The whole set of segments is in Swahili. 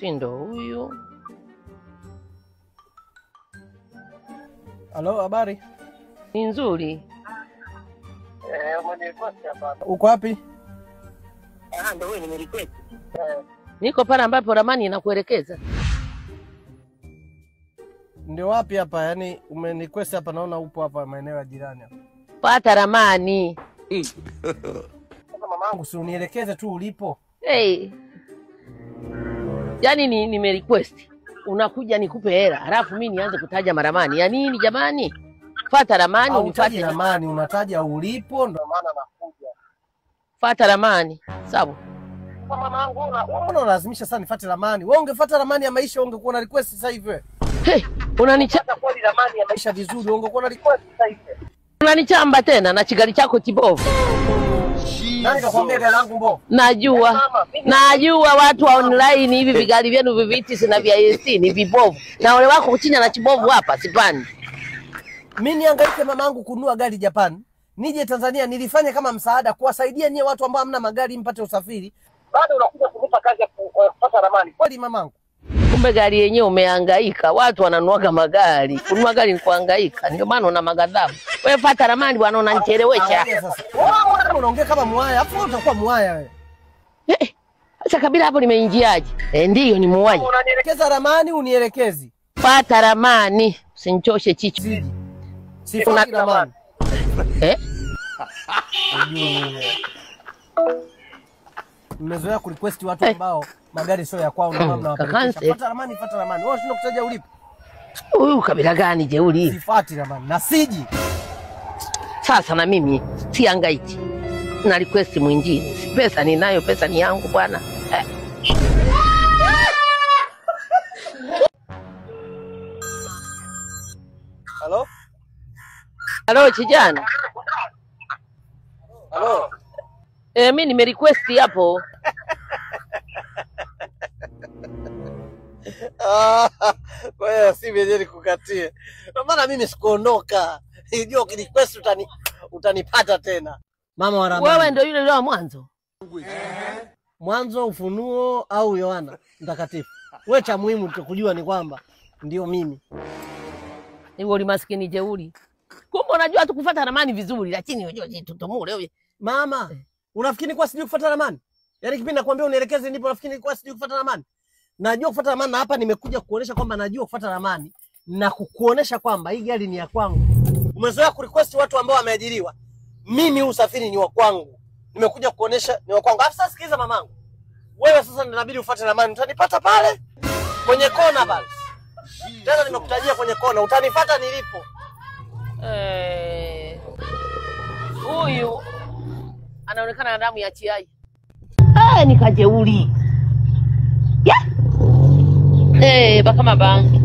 Si ndo huyu. Halo, habari? Ni nzuri. Uko wapi? Ndio wewe nimerequest. Niko pale ambapo ramani inakuelekeza. Ndio wapi hapa? Yaani umenirequest hapa, naona upo hapa maeneo ya jirani hapa. Pata ramani. Sasa mamangu, si unielekeze tu ulipo. Hey. Yaani nimerequest. Unakuja nikupe hela, halafu mimi nianze kutaja maramani. Ya nini jamani? Fuata ramani, unifuate ramani, unataja ulipo ndio maana nakuja. Fuata ramani. Sawa. Mamangu, unaona unalazimisha sana nifuate ramani. Wewe ungefuata ramani ya maisha ungekuwa na request sasa hivi wewe. Hey, unanichamba kweli ramani ya maisha vizuri, ungekuwa na request sasa hivi. Unanichamba tena na chigali chako kibovu. Nani kakwambia gari langu mbovu? Najua. Najua watu wa online hivi vigari vyenu viviti sina vya AC ni vibovu. Na wale wako chini na kibovu hapa sipani. Mimi nihangaike mamangu kununua gari Japan, nije Tanzania nilifanya kama msaada kuwasaidia nyie watu ambao hamna magari mpate usafiri. Bado unakuja kunipa kazi ya kupata ramani. Kweli mamangu? Kumbe gari yenyewe umehangaika. Watu wananuaga magari. Kununua gari ni kuhangaika. Ndio maana una magadhabu. Wewe pata ramani bwana, unanichelewesha. Wewe unaongea kama muaya, afu utakuwa muaya wewe. Eh, sasa kabila hapo nimeingiaje? Eh, ndio ni muaya. Unanielekeza ramani, unielekezi. Pata ramani, usinichoshe chicho. Sifati ramani. Eh? Mmezoea kurequest watu ambao magari sio ya kwao, ndio mnawapelekesha. Fuata ramani, fuata ramani. Wewe unashinda kutaja ulipo. Huyu kabila gani jeuri? Sifuati ramani na siji. Sasa na mimi sihangaiki. Na request mwingine. Pesa ninayo, pesa ni yangu bwana. Halo? Halo kijana. Halo. Mimi nimerequest hapo. Kwa hiyo si mwenyewe nikukatie. Maana mimi sikuondoka. Unajua ukirequest utanipata tena. Mama wa ramani. Wewe ndio yule yule wa mwanzo. Mwanzo, Ufunuo au Yohana Mtakatifu. Wewe cha muhimu tukujua ni kwamba ndio mimi. Ni wewe maskini jeuri. Kumbe unajua tu kufuata ramani vizuri, lakini unajua tutomule wewe. Mama, unafikiri kwa sijui kufuata ramani? Yaani kipindi nakwambia unielekeze ndipo unafikiri kwa sijui kufuata ramani? Najua kufuata ramani na hapa nimekuja kuonesha kwamba najua kufuata ramani na kukuonesha kwamba hii gari ni ya kwangu. Umezoea kurequest watu ambao wameajiriwa. Mimi huu usafiri ni wa kwangu. Nimekuja kuonesha ni wa kwangu. Alafu sasa sikiliza mamangu. Wewe sasa inabidi ufuate ramani. Utanipata pale kwenye kona pale. Tena nimekutajia kwenye kona, utanifuata nilipo. Huyu anaonekana na damu ya chiai. Nikajeuri. Yeah. Baka mabangi.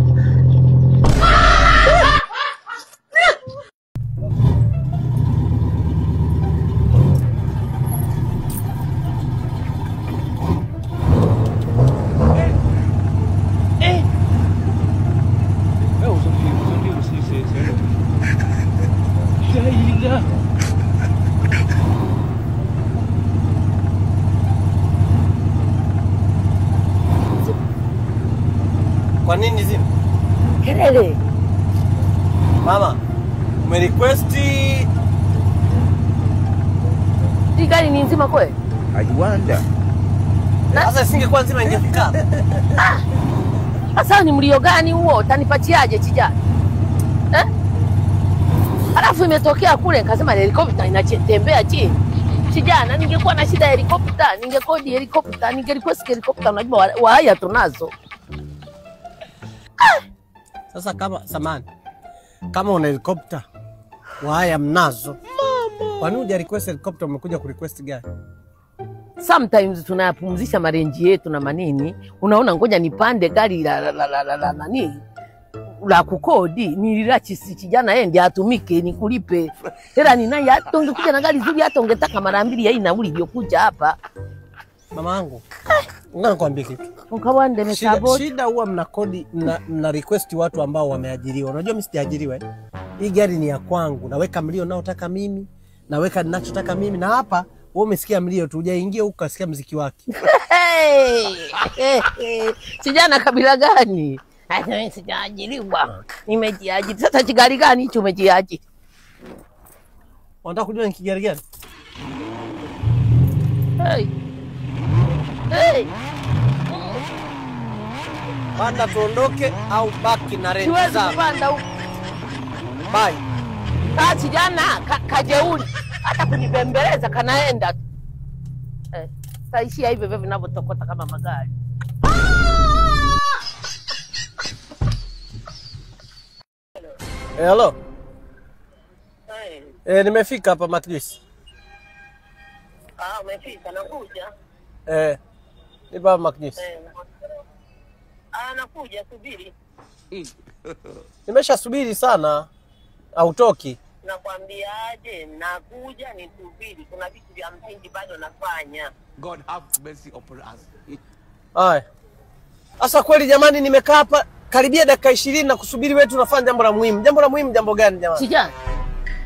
Kwa nini zima? Kelele. Mama, umerequest hii gari ni nzima kweli? I wonder. Sasa isingekuwa nzima ingefika. Sasa ni mlio gani huo? Utanipatiaje kijana? Eh? Alafu imetokea kule nikasema helicopter inatembea chini. Kijana, ningekuwa na shida ya helicopter, ningekodi helicopter, ningerequest helicopter, unajua waya tunazo. Sasa kama samani, kama una helicopter waya mnazo, kwa nini huja request helicopter, umekuja ku request gari? Sometimes tunapumzisha marenji yetu na manini, unaona ngoja nipande gari la la la la la nani la kukodi, nilirachi kijana yeye ndiye atumike nikulipe. Hela ninayo, hata ungekuja na gari zuri hata ungetaka mara mbili ya hii nauli iliyokuja hapa. Mama yangu, ngoja nikwambie kitu. Ukawande mesabo. Shida huwa mna kodi mna request watu ambao wameajiriwa. Unajua mimi sijaajiriwa eh? Hii gari ni ya kwangu, naweka mlio naotaka mimi, naweka ninachotaka mimi, na hapa Wewe umesikia mlio tu, hujaingia huko ukasikia mziki wake. Hey, kijana kabila gani? Hata mimi sijaajiriwa. Nimejiajiri. Sasa kigari gani hicho umejiajiri? Unataka kujua ni kigari gani? Hey. Hey. Panda tuondoke au baki na renti Siwezi zako. kupanda huko. Bye. Kaa kijana kajeuri. Hata kunibembeleza kanaenda tu. Taishia hivyo hivyo vinavyotokota kama magari. Hello. Hey. Nimefika hapa Macjuice. Ah, umefika, nakuja. Nipo hapa Macjuice. Ah, nakuja, subiri. Nimeshasubiri sana. Hautoki. Nakwambiaje, nakuja nisubiri. Kuna vitu vya msingi bado nafanya. God have mercy upon us. Haya. Sasa kweli jamani, nimekaa hapa karibia dakika 20 na kusubiri wewe, tunafanya jambo la muhimu. Jambo la muhimu jambo gani jamani? Kijana,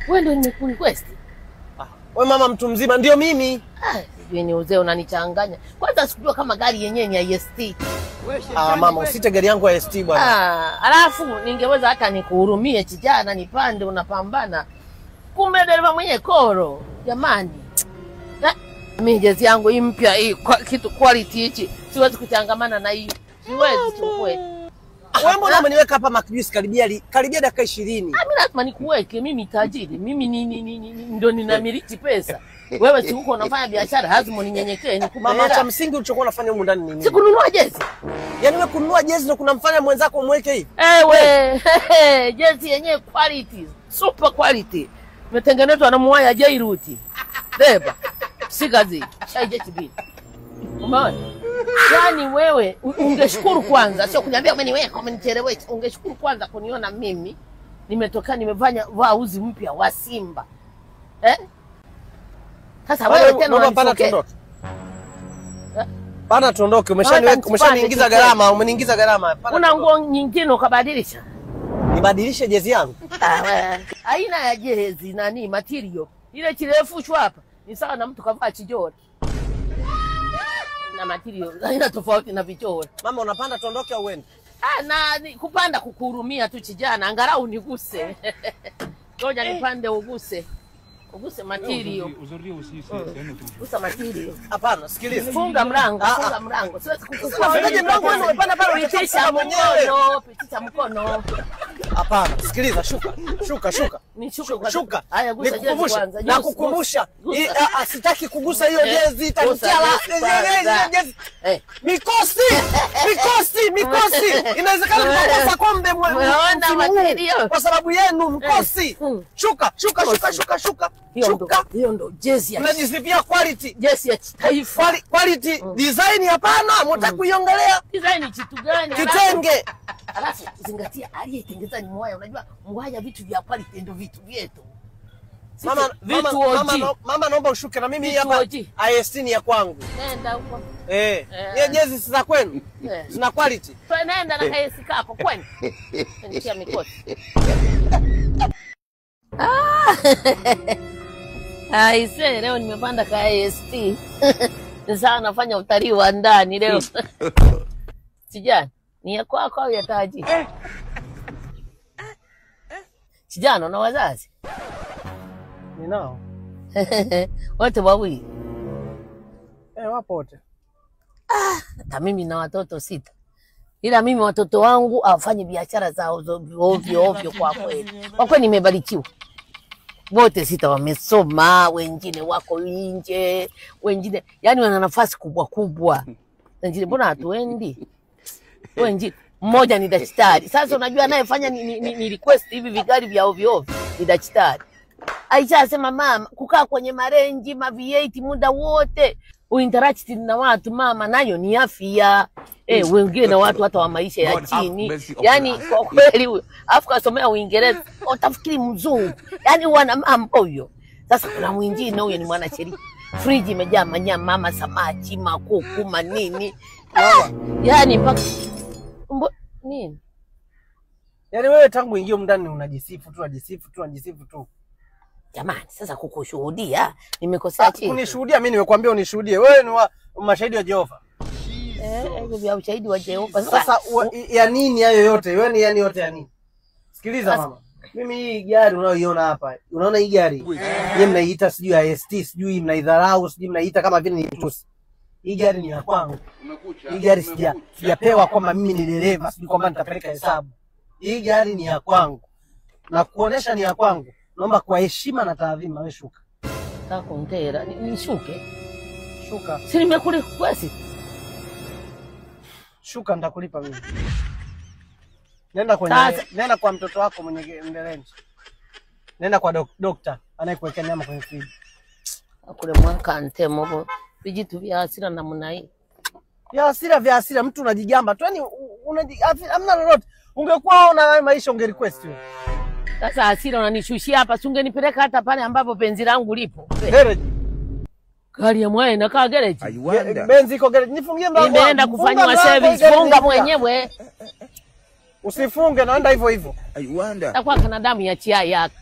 wewe ndio nimekurequest. Wewe mama mtu mzima ndio mimi. Sijui ni uzee unanichanganya. Kwanza sikujua kama gari yenyewe ni ya IST. Mama usite gari yangu ya IST bwana. Alafu ningeweza hata nikuhurumie kijana, nipande unapambana. Kumbe dereva mwenye koro. Jamani. Mimi jezi yangu hii mpya hii kitu quality hichi siwezi kuchangamana na hii. Siwezi kweli. Wewe mbona umeniweka hapa Macjuice karibia dakika 20? Mimi lazima nikuweke, mimi tajiri. Mimi ni ndo ninamiliki pesa. Wewe si huko unafanya biashara, lazima uninyenyekee nikupe. Mama, cha msingi ulichokuwa unafanya humu ndani ni nini? Sikununua jezi. Yaani wewe kununua jezi ndo kunamfanya mwenzako umweke hivi? Ewe, jezi yenyewe quality, super quality. Imetengenezwa na muwaya Jairuti. Beba. Sikazi, chai JTB. Umeona? Yaani wewe ungeshukuru kwanza, sio kuniambia umeniweka umenichelewesha. Ungeshukuru kwanza kuniona mimi nimetoka nimefanya vaa uzi mpya wa Simba. Sasa wewe tena unanipokea. Pana tuondoke, umeshaniingiza gharama, umeniingiza gharama. Una nguo nyingine ukabadilisha? Nibadilishe jezi yangu? Aina ya jezi nani material. Ile kirefushwa hapa ni sawa na mtu kavaa kijora. Na material haina tofauti na vichora. Mama unapanda tuondoke au uende? Na kupanda kukuhurumia tu kijana, angalau niguse. Ngoja nipande uguse. Uguse material. Gusa material. Hapana, sikiliza. Funga mlango, funga mlango. Siwezi kukufunga. Fungaje mlango wewe umepanda pale? Pitisha mkono, pitisha mkono. Hapana, sikiliza, shuka. Shuka, shuka. Nishuke. Shuka. Haya, gusa jezi kwanza. Nakukumbusha. Sitaki kugusa hiyo jezi, itanitia la jezi. Mikosi! Mikosi, mikosi. Inawezekana mkakosa kombe msimu kwa sababu yenu mkosi. Shuka, shuka, shuka, shuka, shuka. Shuka. Hiyo ndo jezi ya. Unajisifia quality. Jezi ya taifa. Quality design hapana, mtaka kuiongelea. Design kitu gani? Kitenge. Alafu zingatia aliyetengeneza ni mwaya. Unajua mwaya vitu vya quality ndio vitu vyetu. Mama, mama naomba ushuke na mimi hapa IST ni ya kwangu. Nenda huko. Hiyo jezi si za kwenu? Zina quality. Nenda na IST kako kwenu. Nitia mikosi. Aise, leo nimepanda ka IST. Sasa nafanya utalii wa ndani leo. Kijana, ni ya kwako au ya tajiri? Kijana, una wazazi? Ninao. Wote wawili? Wapo wote. Hata mimi na watoto 6. Ila mimi watoto wangu hawafanyi biashara za ovyo ovyo kwa kweli. Kwa kweli nimebarikiwa. Wote 6 wamesoma, wengine wako nje, wengine yani wana nafasi kubwa kubwa. Wengine mbona hatuendi? Wengine mmoja ni daktari. Sasa unajua anayefanya ni request hivi vigari vya ovyo ovyo ni daktari. Aisha asema mama, kukaa kwenye marenji ma V8 muda wote uinteract na watu mama, nayo ni afya. Wengine na watu hata wa maisha ya chini. Yaani kwa kweli huyo afu kasomea Uingereza, utafikiri mzungu. Yaani wana mambo huyo. Sasa kuna mwingine huyo ni mwanasheria. Friji imejaa manyama, mama, samaki, makuku, manini. Yaani mpaka nini? Yaani wewe tangu uingie ndani unajisifu tu, unajisifu tu, unajisifu tu. Jamani, sasa kukushuhudia nimekosea chini. Kunishuhudia mimi nimekuambia unishuhudie. Wewe ni wa mashahidi wa Jehova. Hivyo vya ushahidi wa Jehova. Sasa ya nini hayo yote? Wewe ni yani yote ya nini? Sikiliza mama. Mimi hii gari unayoiona hapa, unaona hii gari? Yeye mnaiita sijui ya ST, sijui mnaidharau, sijui mnaiita kama vile ni tusi. Hii gari ni ya kwangu. Hii gari sijapewa kwamba mimi ni dereva, sijui kwamba nitapeleka hesabu. Hii gari ni ya kwangu. Na kuonesha ni ya kwangu. Naomba kwa heshima na taadhima wewe shuka. Takuntera, nishuke. Shuka. Si nimekurequest. Shuka nitakulipa mimi. Nenda kwa mtoto wako mwenye mbelenji. Nenda kwa dokta anayekuwekea nyama kwenye friji. Kule mwaka ntemo vijitu vya hasira namna hii. Vya hasira, vya hasira mtu unajigamba tu yani hamna lolote. Ungekuwa una haya maisha unge request wewe. Sasa hasira unanishushia hapa, si ungenipeleka hata pale ambapo penzi langu lipo. Garage. Gari ya mwae inakaa garage. Benzi iko garage. Nifungie mlango. Imeenda kufanywa service, funga mwenyewe. Usifunge, naenda hivyo hivyo. I wonder. Takuwa kana damu ya chia yaka.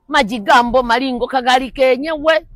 Majigambo malingo kagari kenyewe.